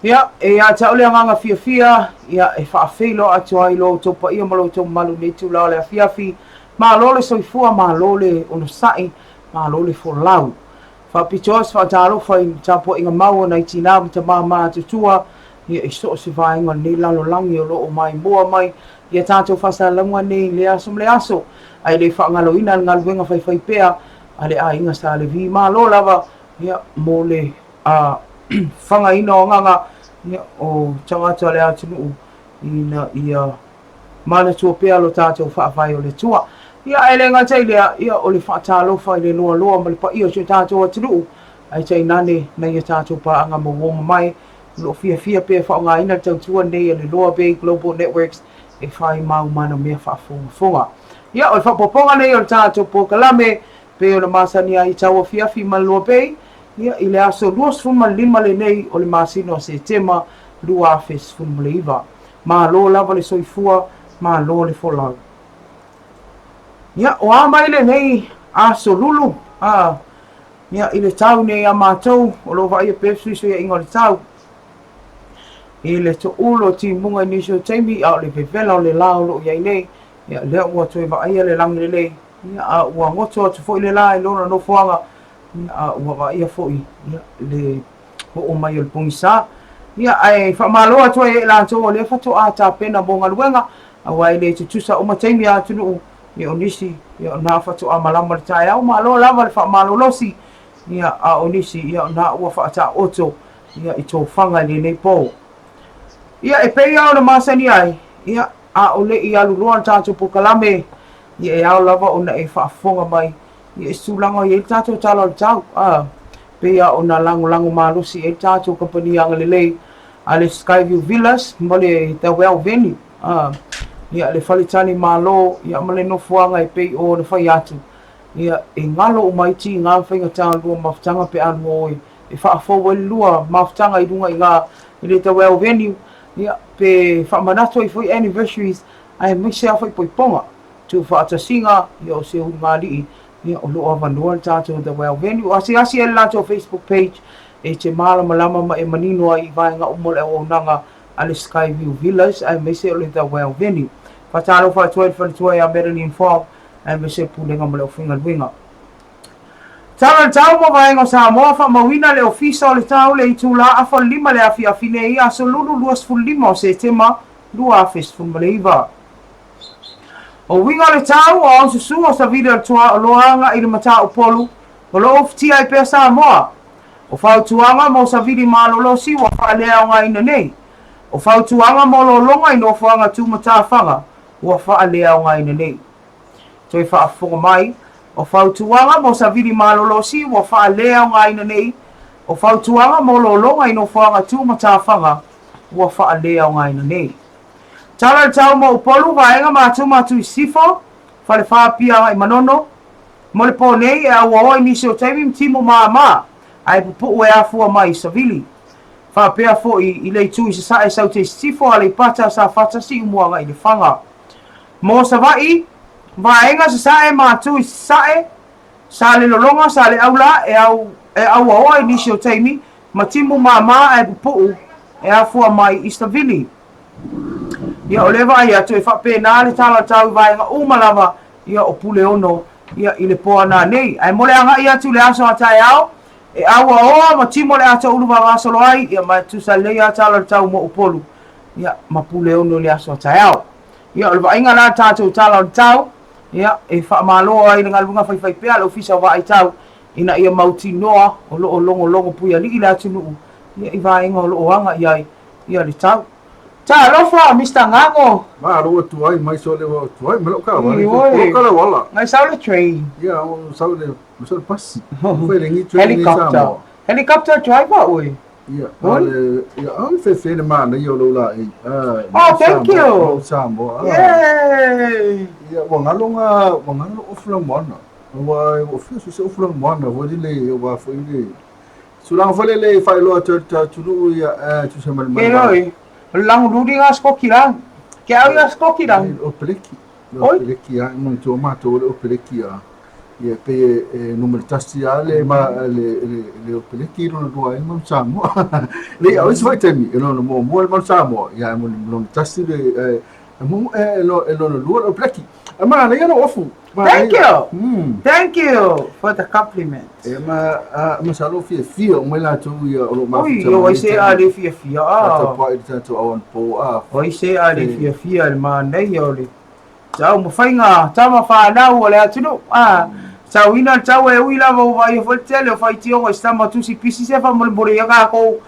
Ia, e ia te au le agaga fiafia, ia, e faafeiloa atu ai i lo outou paia ma lo outou mamalu i lenei itula o le afiafi. Malo le soifua, malo le onosai, malo le folau. Faapitoa se faatalofa i le tapuaiga mau a nai tinā ma tamā matutua, ia, i so o se vaega o lenei lalolagi o lo o maimoa mai i a tatou faasalalauga nei i lea aso ma le aso, ae le faagaloina le galuega faifaipea a le aiga Sa Levi. Malo lava, ia, mo le fagaina o agaga, ia, o tagata o le atunuu ina ia manatua pea lo tatou Faavae o le Atua. Ia, ae le gata i lea, ia, o le faatalofa i le loaloa ma le paia o si o tatou atunuu, ae tainane nai a tatou paaga ma uo mamae o lo o fiafia pea e faaaogaina le tautua nei a le Loa Bay Global Networks e fai maumana mea faafogafoga. Ia, o le faaopoopoga nei o le tatou polokalame pei ona masani ai i tauafiafi ma le Loa Bay, ia, i le aso 25 lenei o le masina o Setema 2019. Malo lava le soifua, malo le folau. Ia, o a mai lenei aso lulu, a, ia, i le tau nei a matou, o lo o vaaia pea le fesuisuiaiga o le tau. I le toʻulo o timuga i nisi o taimi, a o le vevela o le la o lo o i ai nei, ia, lea ua toe vaaia le lagi lelei, ia, a ua goto atu foi le la i lona nofoaga, ia, a ua vaaia foi, ia, le oo mai o le pogisa. Ia, ae faamalo atu ai e latou o lea faatoa tapena mo galuega, aua e le tutusa uma taimi a atunuu, ia o nisi, ia o na faatoa malama le taeao, malo lava le faamalolosi, ia, a o nisi, ia o na ua faataoto, ia, i tofaga i lenei po. Ia, e pei lava ona masani ai, ia, a o le i alu loa le tatou polokalame, ia, e ao lava ona e faafofoga mai, ia, i se tulaga o i ai le tatou tala o le tau, a, pei lava ona lagolago malosi i ai le tatou kamupani agalelei a le Skyview Villas ma le The Well Venue, a, ia, le faletali malo, ia, ma le nofoaga e pei ona fai atu, ia, e galo uma ai tiga ma faigata o le lua mafutaga pe a lua o e faafou ai le lua mafutaga i luga i ina i le The Well Venue, ia, pe faamanatu ai foi anniversaries aemaise lava faaipoipoga, tuufaatasiga, ia, o se ulugalii, ia, o lo o avanoa le tatou The Well Venue. Asiasi ai le latou Facebook page e te malamalama ma e manino ai i vaega uma o le auaunaga a le Skyview Villas aemaise o le The Well Venue. Faatalofa atu ai le faletua ia Madeline Fong aemaise le Pulega ma le Aufaigaluega. Tala le tau mo vaega o Samoa, faamauina le Ofisa o le Tau le itula afa o le 5 le afiafi nei, aso Lulu 25 o Setema 2019. O uiga o le tau, o aususu, o savili o le tuaoloa agai i le Mataupolu, o lo o ufitia ai pea Samoa. O fautuaga mo savili malolosi ua faaleaogaina nei. O fautuaga mo lologa i nofoaga tumatafaga ua faaleaogaina nei. Toe faafofoga mai, o fautuaga mo savili malolosi ua faaleaogaina nei. O fautuaga mo lologa i nofoaga tumatafaga ua faaleaogaina nei. Tala le tau mo Upolu, Vaega Matu ma Tuisifo, Falefa Apia agai Manono. Mo le pō nei, e auaoa i nisi o taimi ma timu māmā, ae pupuʻu e afua mai i Savili. Faapea foi i le itu i Sasae Saute i Sisifo, Aleipata, Safata, Siumu agai i Lefaga. Mo Savaii, Vaega Sasae Matu i Sasae, Salelologa, Saleaula, e au, e auaoa i nisi o taimi ma timu māmā ae pupuʻu e afua mai i Savili. Ia, o lea vaai atu e faapena le tala tau i vaega uma lava, ia, o Puleono, ia, i le po ana nei. Ae mo le agai atu i le aso a taeao, e auaoa ma timo le ata ulu vagasolo ai, ia, ma e tusa lelei a tala le tau mo Upolu, ia, ma Puleono i le aso a taeao. Ia, o le vaaiga la tatou tala o le tau, ia, e faamalo ai le galuega faifaipea a le Ofisa o Vaai Tau, ina ia mautinoa o lo o logologo puialii le atunuu, ia, i vaega o lo o agai ai, ia le tau. Talofa Mister Gago. Malo atu ai mai so le atu ai ma lo ka wale. Ko ka la wala. Ngai sau le train. Ya o sau le sau le pasi. Fai le ngi train helicopter. Helicopter driver oi. Ya ale ya au fe fe le ma na yo lo la e. Oh thank you. Samoa. Yay. Ya wa ngalo nga wa ngalo ofula moana. Wa o fi so ofula moana wa le wa fo ile. Tulaga foi lele e faailoa atu ai le atunuu ia e tusa ma le Ke roi, o le langu luri ngā skoki rang. Ke au ia skoki rang. O peleki. O peleki a, mo tu matou le o peleki a. Ia, e pei e numera tasi lava le, ma, le Opeleki i lona lua ai le Manu Samoa. Leai, a o isi foi taimi, e lona muamua le Manu Samoa, ia, e lona tasi le, e lona lua le Opeleki. Ae manaia lou ofu. Thank you. Thank you for the compliment. E ma, a, masalo fiafia uma i latou ia o lo o mafuta. Oi, o ai se a le fiafia a. Tapuai i le tatou au anapo a. O ai se a le fiafia i le manaia o le taumafaiga tama fanau o le atunuu. A, tauina le tau e ui lava ua vaaia foi le tele o faitioga i se tama tusi pisi se faamolemole ia kākou.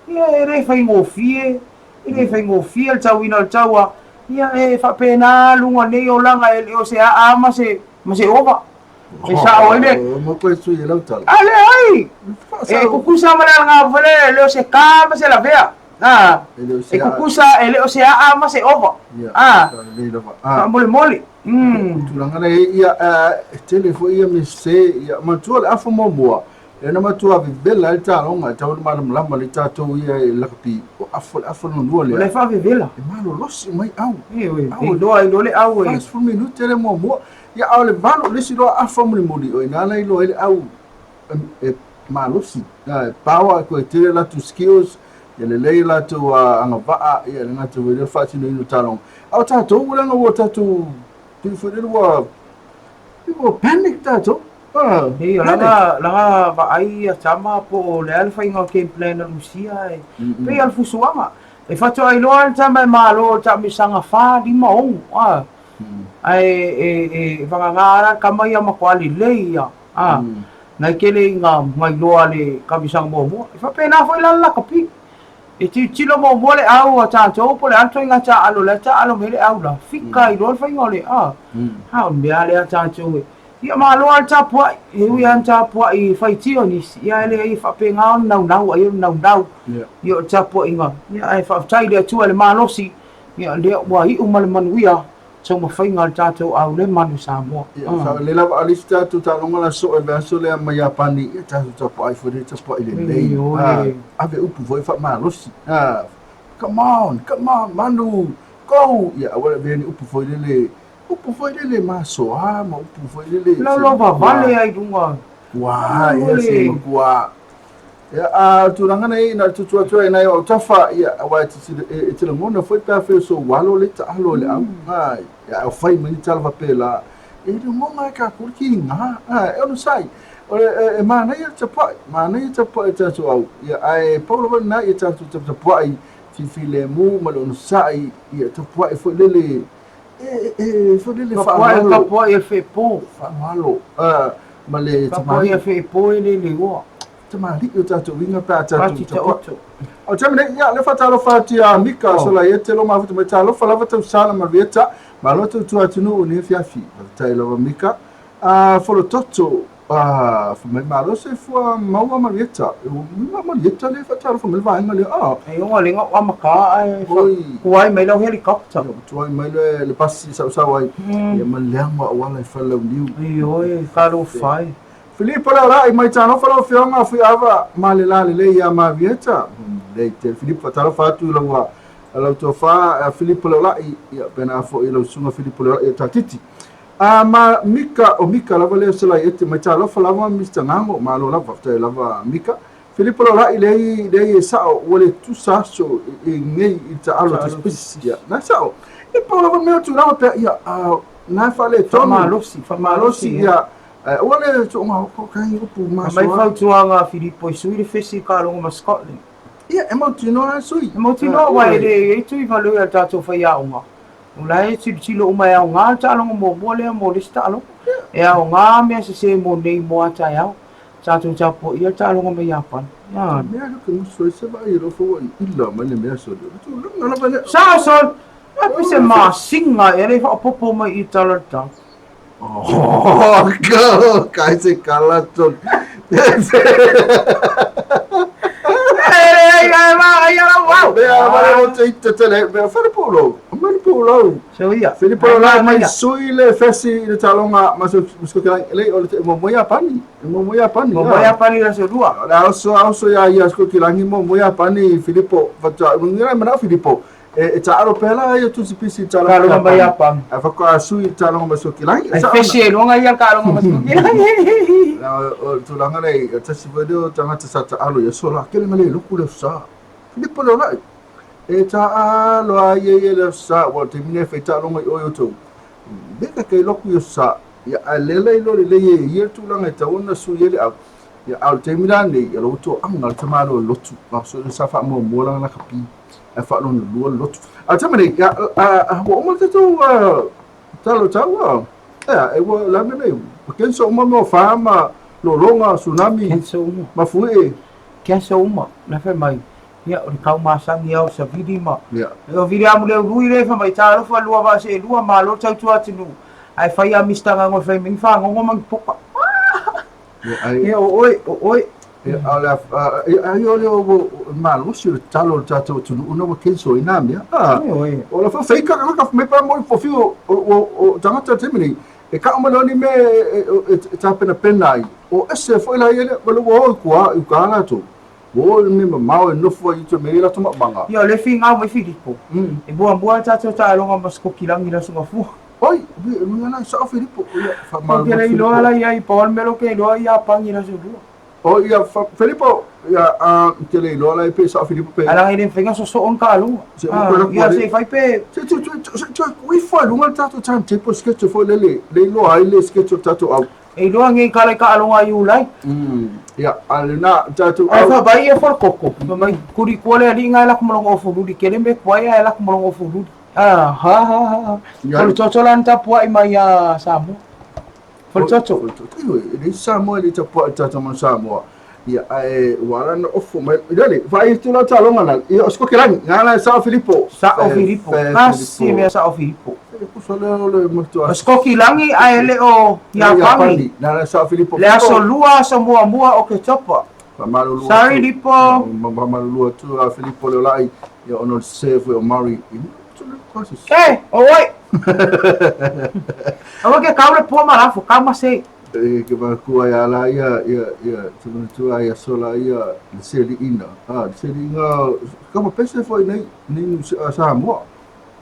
Ia e le faigofie. E le faigofie le tauina o le taua, ia e faapena luga nei olaga e le o se aa ma se ma se ova. E sao ai le. Ma koe sui e lau tala. A leai! E kukusa ma le alaga foi le, e le o se ka ma se lavea. A, e kukusa e le o se aa ma se ova. A, faamolemole. Tulaga lea ia, e tele foi ia mea sese, ia manatua le afa muamua, Lea na matua vevela ai le taaloga, e tatau ona malamalama lelei tatou ia i lakapi, o afa le afa lona lua lea. O la e faavevela. E malolosi mai au. Ioe, e iloa ai loa le au e. 40 minute le muamua. Ia, a o le valo, le isi loa afa mulimuli, o i ina la e iloa ai le au e malosi. E power, e toe tele latou skills, ia lelei latou agavaa, ia le gata foi lea o le faatinoina o taaloga. A o tatou, leaga ua tatou, pei foi lele ua, ua panic tatou. Nei, o lana, lana vaai ia tama po o le a le faiga o game plan a Lusia e pei o le fusuaga. E faatoa iloa le tama e malo i le taamilosaga 4, 5, 6, a. Ae e, e vagana la le tama ia matua lelei ia, a. Nai tele i nga iloa le taamilosaga muamua. E faapena foi la le lakapi. E tilotilo muamua le au a tatou po o le a le ituaiga taaalo la e taaalo mai ai le au la, fika ai loa le faiga o le, a. A o le mea lea a tatou e Ia malo lava le tapuai, e ui lava ina tapuai e faitio nisi, ia ae leai e faapena ona naunau ai o le naunau, ia o le tapuaiga, ia ae faafetai i le Atua i le malosi, ia lea ua iu ma le manuia taumafaiga a le tatou au le manu Samoa. Ia, sa lelei lava a le isi tatou taaloga la soo i le vaiaso lea ma Iapani, ia tatou tapuai foi lea tapuai lelei, Ioe. ave upu foi faamalosi, come on, come on, manu, go, ia aua le avea ni upu foi lele Upu foi lele masoa ma upu foi lele. Laulau vavale ai luga. Ua, ia se matua. Ia, a tulaga nei, na tutu atu ai nai o tafa, ia, aua e te, e te lagona foi pe a fai o sou alo le taalo i le au. A, ia, o fai mai ni tala faapela. E lagona e kākou le kiga. A, e onosai. O le, e, e manaia le tapuai, manaia le tapuai o tatou au. Ia, ae pau lava lena ia tatou taputapuai, filifilemu ma le onosai, ia tapuai foi lele, E foi lele faamalo. Tapuai e feepo. Faamalo. Ma le tamalii. Tapuai e feepo e le leua. Tamalii o tatou uiga pe a tatou tapuai. O le taimi nei, ia, lea faatalofa atu ia Mika Solaiete lo mafuta mai. Talofa lava Tausala ma Rieta. Malo tautua atunuu i lenei afiafi. Faafetai lava Mika. Folototo Fai mai malo soifua maua Marieta. Ua Marieta lea e faatalofa mai le vaega lea. Ah. E oga lenga o amata ae tuai mai lau helicopter. Tuai mai le pasi sausau ai. Ia ma leaga auala i Falelauniu. Ioe, talofa e. Filipo Leolai mai talofa lau Afioga Fuiava ma le lalelei ia Marieta. Lelei tele Filipo, faatalofa atu i lau lau tofa Filipo Leolai, ia pena foi lau susuga Filipo Leolai o Tatiti. A ma Mika, o Mika lava lea o Selaiete mai talofa lava Mister Gago, malo lava, faafetai lava Mika. Filipo Laulai, leai, leai e sao, ua le tusa aso i nei i taalo tusipisi. Ia, na sao. E pau lava mea o tulaga pea, ia, a, na e faaletonu. Faamalosi, faamalosi, ia. Ua le tuuga o kai upu masoa. Aumai fautuaga a Filipo e sui le fesi i taaloga ma Scotland. Ia, e mautinoa e sui. E mautinoa, aua e le i ai Tuivaleu i a tatou faiaoga. O la e tilotilo uma e aoga le taaloga muamua lea mo le isi taaloga. E aoga mea sese mo nei mo a taeao. Tatou tapuaia le taaloga mai Iapani. Ia. Mea lea ke musu ai se vaai alofa ua ila mai le mea soli. O le tulaga lava lea. Sao sol! A pe se masinga ea le faaopoopo mai i tala le tala. Oh, go! Kai se kala sol. Sui le fesi i le taaloga ma Skokilangi, o le muamua Iapani, muamua Iapani. Muamua Iapani i le aso lua. O le aso, aso ia ia Skokilangi muamua Iapani Filipo, faatoa, ngai manao Filipo. E taalo pea la ia tusi pisi i taaloga mai Iapani. Ae faatoa sui i taaloga mai Siokilagi. Ai fesi e luga ia taaloga mai Siokilagi. O le tulaga lea, tasi foi lea o tagata sa taalo i aso la, kele ma le loku le aso Sa. Filipo Leolai. E taalo a ia ia le aso Sa, ua o le taimi nei e fai taaloga i o i outou. Meka kei loku i aso Sa. Ia, ae lea la iloa lelei e ia le tulaga e tatau ona sui ai le au. Ia, a o le taimi la nei, ia ua toaga le tamaloa lotu. A o sa faamuamua lana lakapi. Ae faalona lua le lotu. A o le taimi nei, ia, ua uma le tatou tala o tau, ea, e ua le a mea nei, ua cancel uma mea o fa ma lologa, tsunami, Cancel uma. ma fui'i. Cancel uma. Na fai mai, ia, o le tau masani lava o savili ma... Ia. O Viliamu Leului lea fai mai, talofa lua vaa seelua, malo tautua atunuu. Ae fai a Mister Gago e fai mai ni fagogo ma ni poka. Ia, o oe, o oe. Ia, a o le a, ai o le o malosi o le tatalo o le tatou atunuu na ua cancel ai nā mea. A, o la fai ka ka mai pa mo fo fiu o tagata o taimi nei, e ka'u mai loa ni mea e tapenapena ai, o ese foi la ia lea, ua o i kua, i uka latou. Ua o i mea mamao e nofo ai i uta me i latou maumaga. Ia, o le finau mai Filipo, e muamua le tatou taaloga ma Sikokilagi i le Aso Gafua. Oi, ui, la sao Filipo. Ia, faamalo. Ke le iloa la ia i Paul melo ke iloa ia pangi la solua. O ia Filipo, ia a te le iloa la pe sao Filipo pe. Ala ile fenga so so on ka alunga. Se o ko ia se fai pe. Se tu tu se tu ui fo lunga tato time table schedule fo le le le iloa ai le schedule tato au. E iloa ngi kala ka alunga i ulai. Ia ale na tato au. Fa bai e fo koko. Mai kuri ko le ali ngai la kumolongo ofu luli kele me kwai ai la kumolongo ofu luli. Ah, ha ha ha. O le toto la na tapuai mai ia Samoa. O le toto. E le Samoa e le tapuai tatou ma Samoa. Ia, ae ua ala na ofo mai. Ia le, vaai atu la taaloga la. Ia, o Sikokelani, ngā la e Sao Filipo. Sao Filipo. Kasi mea Sao Filipo. Pusa lea o le matua. O Sikokilangi ae le o Iapani. Nā la Sao Filipo. Le aso lua, aso muamua o Oketopa. Faamalulu atu. Sorry Lipo. Faamalulu atu a Filipo Leolai, ia ona o le sese foi o Murray. Eh, o oi. Aua ke kau le pua ma lafo, kau ma sei. E ke manatua ia la ia, ia, ia, te manatua ia sola ia le seliina. Ah, le seliina, kama pese foi nei, nei Samoa.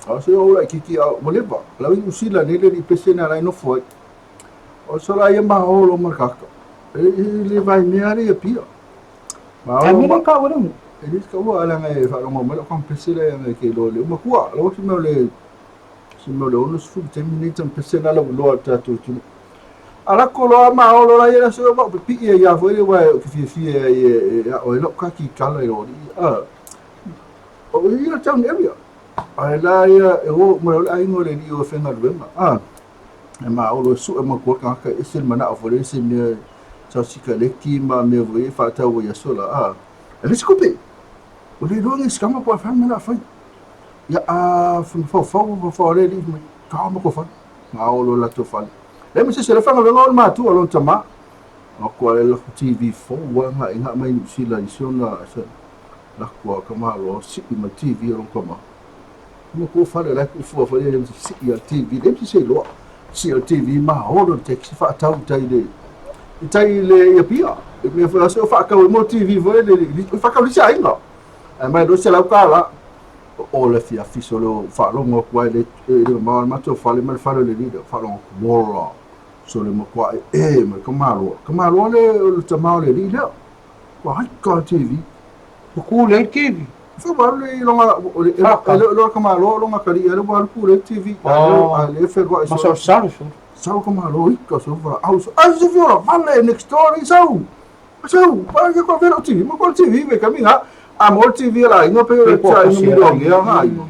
A se o la kiki a whatever. La i usila nei le li pese na lai no foi. O sola ia maholo ma kaka. E le vai mea le ia pia. Maholo. E mele ka ua E le ka ua ala ngai wharongo mai o kampese le ngai ke lo le uma kua. Lo si mea le si mea le ono sfu te mini tam pese na lo lo tātou tunu. Ala ko loa maholo la ia so wa pi ia ia foi le wa ki fia fia e o lo ka ki kala i lo ni. Ah. O ia town area. Ai la ia e o mo le ai ngole ni o whenga luenga. Ah. E maholo su e ma kua ka e se mana o foi se mea tau sikaleki ma mea foi e whātau ia sola. Ah. E le sikupe. O le iloa ngi sikama po e whai mea whai. Ia a whau whau whau le li mai ka ma ko whai. Ngā olo la tō whale. Le me se se le whanga venga o le mātua lon tama. O kua le laku TV4 wa ngā i ngā mai New Zealand i siona se laku a ka mahalo si i ma TV o lon kama. Ma ko whale la ku fua whale le me se si i a TV. Le me se loa. Si a TV maholo te ki whaatau tai le. I tai le ia pia. E mea whai ase o whaakau e mo TV foi le le whaakau li ainga. Ai mai lo se lau kala. O le fia fiso le whaalongo kua le le ma ma to whale ma whale le le whaalongo wola. So le mo kua e ma ka malo. Ka malo le le tamao le li le. Kua hai ka TV. Ku le TV. Fa ba le longa le le le ka malo longa ka li le ba ku le TV. A le fe wa Ma so salu so. Sau ka malo i ka so fa au so ai se fiora vale next door i sau. Sau pa ke ko vero TV ma ko TV me kaminga a mo TV la ingo pe Pe cha kasi ingo mi la. lo ngia ha ingo.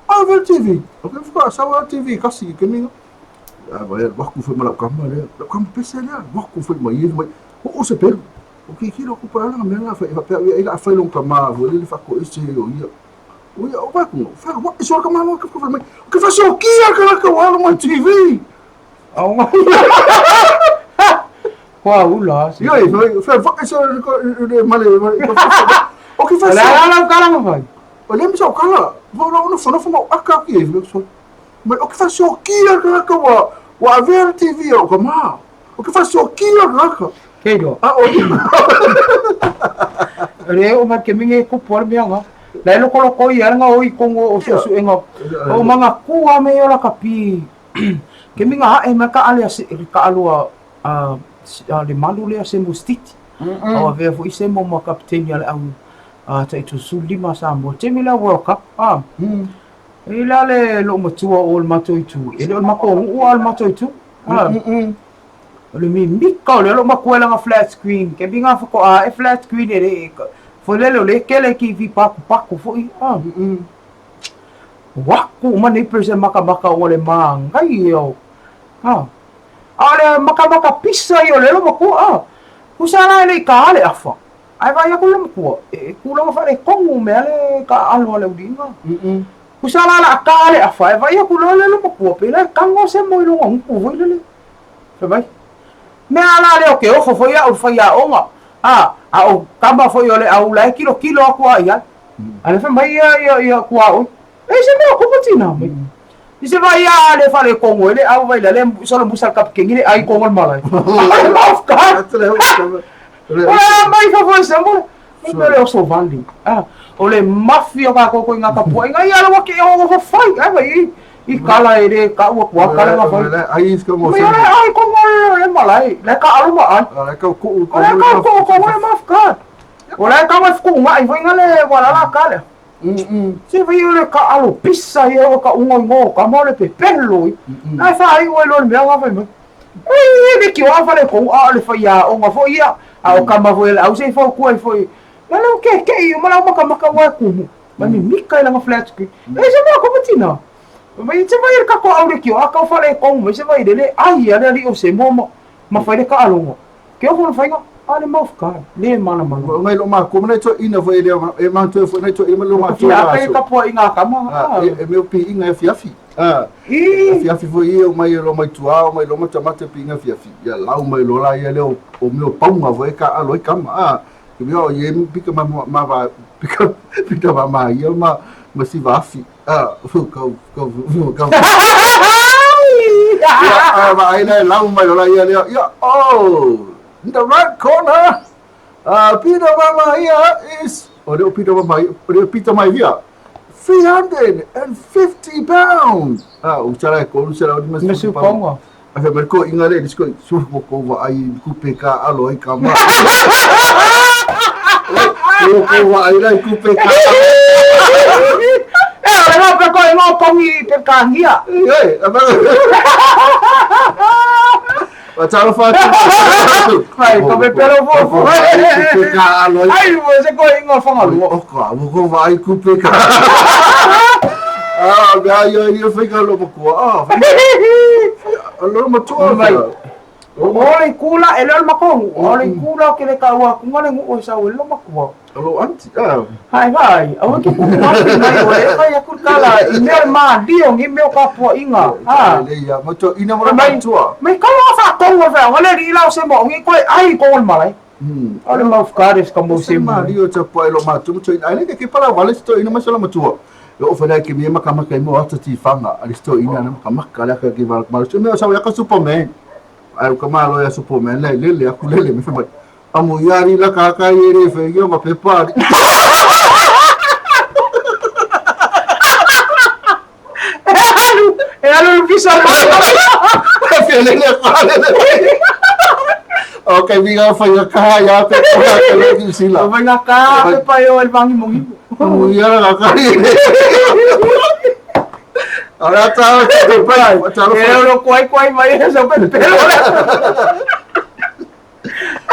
A ver TV. O ke fa sau a TV kasi ke minga. A va wa ku fe ma la kama le. La kama pese le wa ku fe ma i mai. O o se pelu. O ke ki lo ku pa la me la fa fa pe i la fa lo kama vo le fa ko ese o ia. O ia o va ku fa wa so kama lo ke fa mai. O ke fa so ki a ka ka wa lo ma TV. Au mai. Kua ula se. Ia e fa fa so le male o ke fa La la la kala ma fai. O le misa o kala, vo la ono whanofo mau aka ki e so. Mai o ke fa so ki a ka ka wa wa avea TV o ka ma. O ke fa so ki a ka ka. Ke do. A o Re o ma ke minge ko por mea nga. La e lokoloko ia le gaoi kongo o suesuega o manga ku a me ola kapi ke minga hae ma ka ale se ka aloa a le malu lea se mustiti. Au avea foi se mo ma kapiteni ale au a tai tu sulima sa mo te mi la World Cup. A. E la le lo matua o le matou itu. E le o le matou nuu a le matou itu. A. O le mimika o le lo makua langa flat screen. Ke minga whako a e flat screen e le foi lele o le kele ki vi paku paku foi. A. Waku ma nei person maka maka o le mangai e o. A. A le maka maka pisa i o le lo makua. A. Kusa la le ka ale afa. Ai vai aku le makua. E kulaga fa le kongu me ale ka alo ale ulinga. Kusa la la ka ale afa. E vai aku le lo makua. Pe le kango se mo i longa ngupu foi lele. Fai mai. Mea la lea o ke ofo foi au fai aoga. A, a o kama foi o le au la e kilo kilo aku a ia. A le fai mai ia ia ia kua oi. E se mea ko tina mai. I se vai a le fale kongo ele au vai la le solo musa kap kengi le ai kongo malai. Ai maf ka. Ua mai fa foi sa mo. Mai pele o so vali. Ah, o le mafi o ka koko i ngā kapua. Inga ia lawa ke o o fai. Ai vai i kala e le ka ua kua kala ngā fai. Ai is ka mo. Mai ole ai kongo le malai. Le ka alu ma ai. Le ka ku ko. Le ka ku ko le maf ka. O le ka mai fuku ngai foi ngale wala la kale. Se vai ole ka alo pisa ia o ka ungo ngo ka mo le pe pelo i. Ai fa ai o lo mea nga fai mai. Ai le ki o fa le ko a le fa ia o nga fo ia. A o ka ma fo au se fo ku ai fo. La lo ke ke i ma la maka maka wa ku mu. Ma mi mika i langa flat screen. E se mo ko patina. Mai se vai ka ko au le ki o a ka fa le ko mai se vai le le ai a le ali o se mo ma ma fai le ka alonga. Ke o fo fai nga a le mouth ka le mana mana. O ngai lo ma ko mai to ina foi le e ma to foi nai to ina lo ma to. Ia ka ka po i ngā kama. E me pi inga e fiafi. Ah. I fiafi foi i o mai lo mai tua o mai lo mata mata pi inga fiafi. Ia lau mai lo la ia le o me o paunga foi ka alo i kama. Ah. Ke me o ye pika ma ma va pika pika ma ma ia ma ma si vafi. Ah, fu kau kau fu kau. Ah, ma ai le lau mai lo la ia le ia oh. In the right corner. Peter Mamaia is, oh, little Peter Mamaia, little Peter Maivia, 350 pounds. Ah, usara ko, usara o mas su pongo. A fe marko inga le disko su ko ko wa ai ku pe ka alo ai ka ma. Ko ko wa ai lai ku pe ka. E o le ma pe ko e ngā pongi pe ka ngia. Ei, a Ma talo fa atu. Vai, ko pe pelo fo fo. Ku pe ka alo ai. Ai, mo se ko inga whangalu. O ka, mo ko wa ai ku pe ka. Ah, mea ia ia whaika lo makua. Ah, lo matua. Mai. O le kula e le makongu. O le kula ke le ka ua kunga le ngu o sa o le makua. Lo anti. Ah. Hai vai, au ke ku mai mai o le kai aku kala i mea ma dio ngi mea ka pua inga. Ah. Le ia matua ina mo matua. Mai ka wa fa kongo fa o le ri lau se mo ngi koe ai ko le malai. O le mouth guard ka mo se mo. Rio te pa lo matua matua ina le ke pala wale sto ina masala matua. O fa ke mi maka maka mo ata ti fanga ali sto ina na maka maka le ka ki val ma sto me o sa ya ka Superman. Ai ka malo ya Superman le le le aku le le me fa mai. Amo iari la ka ka i re fe yo ma pe pa. E alu pisa ma. Fe le le fa le le. Okay, mi ga fa ya ka ya pe ka ka le ki sila. O vai nga ka pe pa yo el vangi mongi. Amo iara la ka i. Ora ta te pa. E lo kuai kuai mai e sa pe pelo.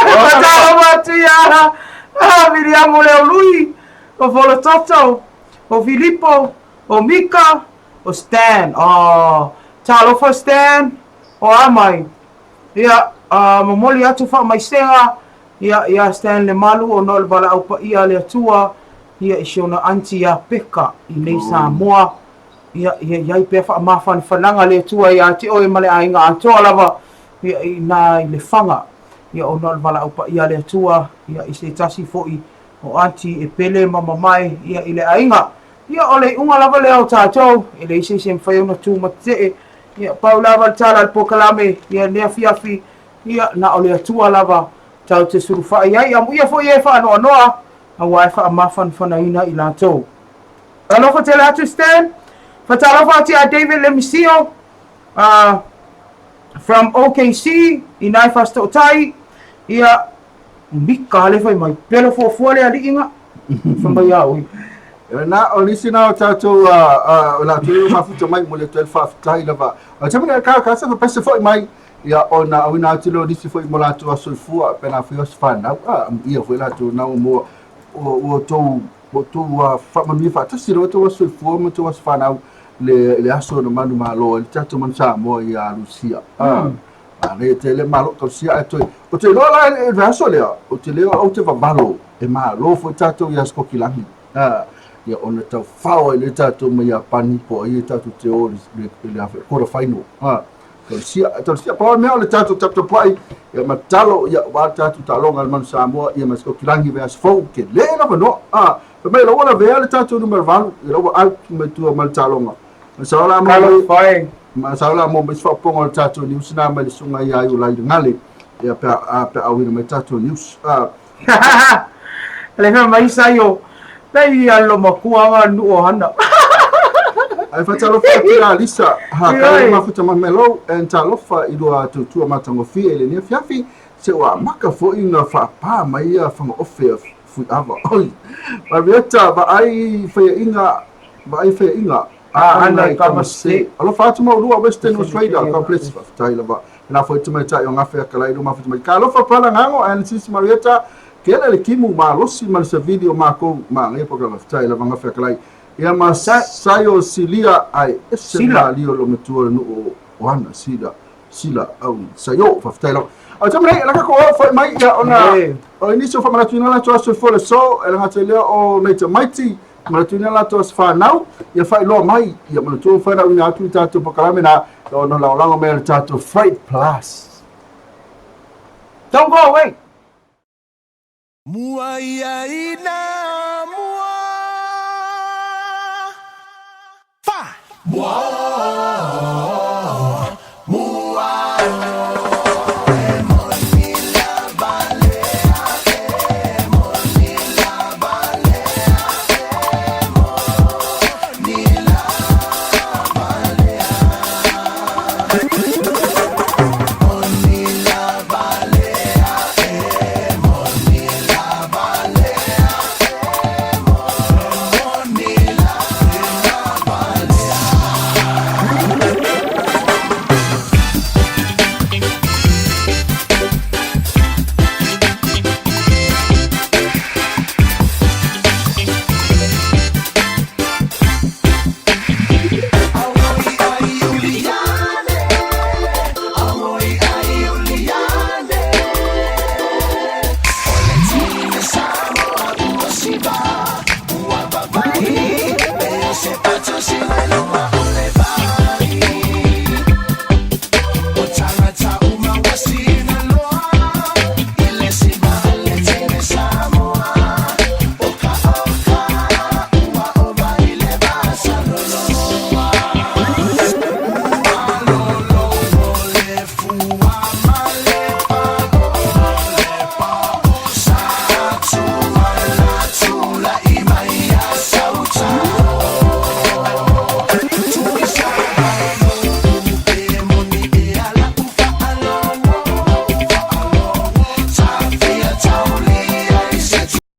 Patalo atu ia a Miriamo Leo Lui, o Folototo, o Filipo, o Mika, o Stan. Oh, talofa Stan, o amai. Ia, momoli atu wha mai senga, ia, ia Stan le malu o no le wala au pa ia le atua, ia i siona anti ia peka i nei Samoa. Ia, ia, ia i pea wha mawhani whananga le atua ia te oe male ainga atoa lava, ia i nā i le whanga. Ia o no le wala au pa ia le atua, ia i se tasi foi o anti e pele mama mai, ia i le ainga. Ia o le unga lava le au tātou, e le ise se mwhai ona tū mate, ia pau lava le tala le pokalame, ia nea fiafi, ia na o le atua lava, tau te suruwhai ai, amu ia foi e wha anoa noa, Aua e faamafanafanaina i latou. Alofa tele atu Stan. Fatalofa atu ia David Lemisio from OKC ina e Fasitootai. Ia, mika le fai mai, pelo fuafua le alii nga. Fai mai ia oi. Na, o nisi na o tatou o latou e mafuta mai mo le atu ai le faafetai lava. O le taimi nei, ka ka sa pese foi mai ia ona auina atu lea o nisi foi mo latou aso soifua pe na foi aso fanau a ia foi latou na ua ua tou ua tou faamanuia faatasi le tou aso soifua ma tou aso fanau le le aso na manumalo ai le tatou manu Samoa ia Lusia. A le tele malo tausia ae toe o te iloa la i le aso lea o te leo ou te vavalo e malo foi tatou ia Sikokilani. A ia ona tau fao ai le tatou mai Iapani po o ai e tatou te o i le quarter final. A tausia tausia pa mea o le tatou taputapuai ia ma tatalo ia aua le tatou taaloga a le Manu Samoa ia ma Sikokilani vaiaso fou ke le lava noa. A fai mai la ua lavea le tatou numera 8 ia la ua out mai tua ma le taaloga. Masalo la mo mai masalo la mo mai se faaopoopoga o le tatou news na mai le susuga ia Iulai Gale ia pe a pe a auina mai tatou news. Le fai mai saio nei ia lo makua nga nu o hana. Ai fatalofa atu ia Lisa ha kai mafuta ma melo and talofa i lua tautua matagofie i lenei afiafi se ua amaka foi na faapā mai ia fagaofe a Fuiava. Oi. Marietta vaai faiaʻiga vaai faiaʻiga a Ana i Kamase. Alofa atu ma ulua Western Australia. God bless. Faafetai lava. Pena foi tamaitai o Gafe Akalai luma mafuta mai. Ka alofa pala ngago and sis Marietta. Kele le kimu malosi ma le savili o makou ma ngai programa. Faafetai lava Gafe Akalai. Ia ma Saio Silia ai ese Sila. ma lio lo matua le nuu o Ana Sila. Sila au Saio. Faafetai lava. O te mea, la kako o foi mai ia ona o nisi o faamanatuina latou aso soifua le aso e le gata i lea o nai tamaiti manatuina latou aso fanau ia faailoa mai ia manatua mafai ona auina atu i tatou polokalame na ona lagolago mai le tatou Freight Plus. Don't go away. Mua ia ina mua. Fa. Mua.